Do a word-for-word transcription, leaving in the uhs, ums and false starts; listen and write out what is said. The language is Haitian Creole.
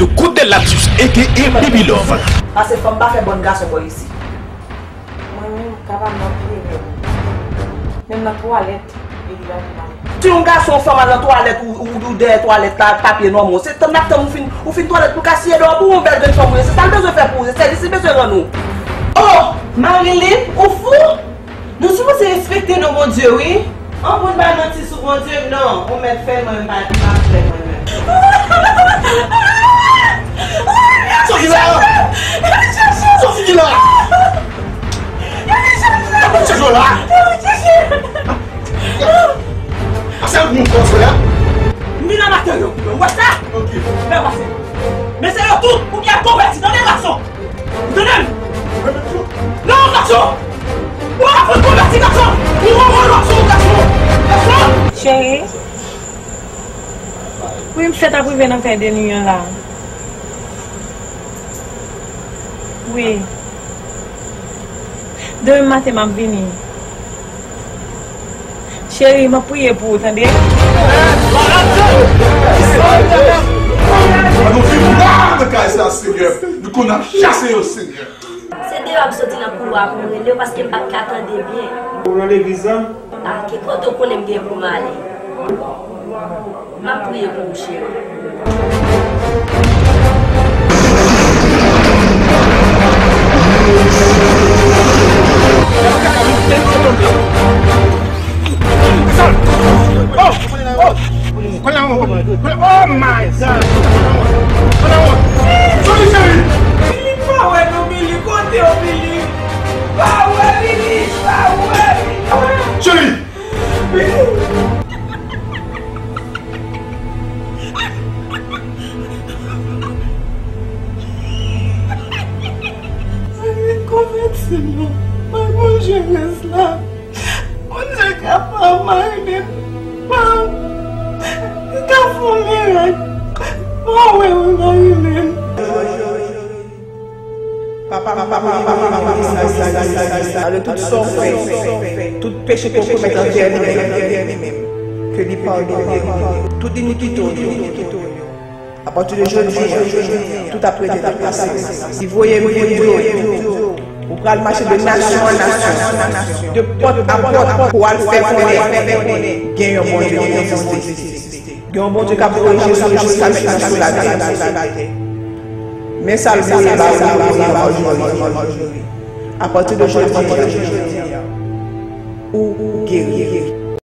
The Good Lapsus, A K A Baby Love. Pase fanm pa fè bòn gason bò isi. Mwen menm, m kapab nan pye menm. Menm nan twalèt, li la pou m ale. Si yon gason, yon fanm al nan twalèt ou, ou, ou dèyè twalèt la ak papye nòmal, se tann n ap tann ou fin, ou fin twalèt pou l ka siye dèyè w pou yon bèl grenn fanm ou ye. Se sa l bezwen fè pou ou, se sèvis li bezwen rann ou. Oh! Marilyn, ou fou? Nou sipoze respekte non Bondye wi. An pou n bay manti sou Bondye, non, ou mèt fè l, mwen m pa m ap fè l mwen menm. Soti la! Soti la! Soti la! Ase moun konsa la. M vin anba tè yo, ou wè sa? Ok. Fè pase. Men se yo tout, ou byen konvèti, tande gason. Ou tande m? Non, gason! Ou ap fè konvèti, gason! Ou ap fè gason, gason! Gason! Cheri, wi, m fèt ap rive nan kay de nwi an la. Wi. Demen maten, m ap vini. Cheri, m ap priye pou ou, tande? An nou vin la nan kay sa, Senyè. Nou konn ap chase yo, Senyè. Se deyò ap soti nan koulwa pou m rele w paske m pa t ka tande byen. Ou nan legliz la? A ki kote w konnen m gen pou m ale? M ap priye pou ou, cheri. Oh my God! Billy pa wè nou, Billy, kote w, Billy? Pa wè, Billy, pa wè, Billy. Cheri! Konvèti nou. Bay Bondye rès la. Bondye kapab, Marilyn. Pa, m ta fè yon mirak. Pa wè, wi, Marilyn. Malgre tout sa w fè, tout peche ke w komèt anvè li menm, ke li padone w. Tout inikite w yo, apati de jodi a, tout ap rete nan pase. Li voye m vin di w, ou pral mache de nasyon an nasyon, de pòt a pòt, pou w al fè konnen gen yon Bondye ki egziste. Gen yon Bondye k ap korije sou nou jiska mentnan sou latè. Men sa l voye ba ou, li voye ba w jodi. Apati de jodi a, ou geri.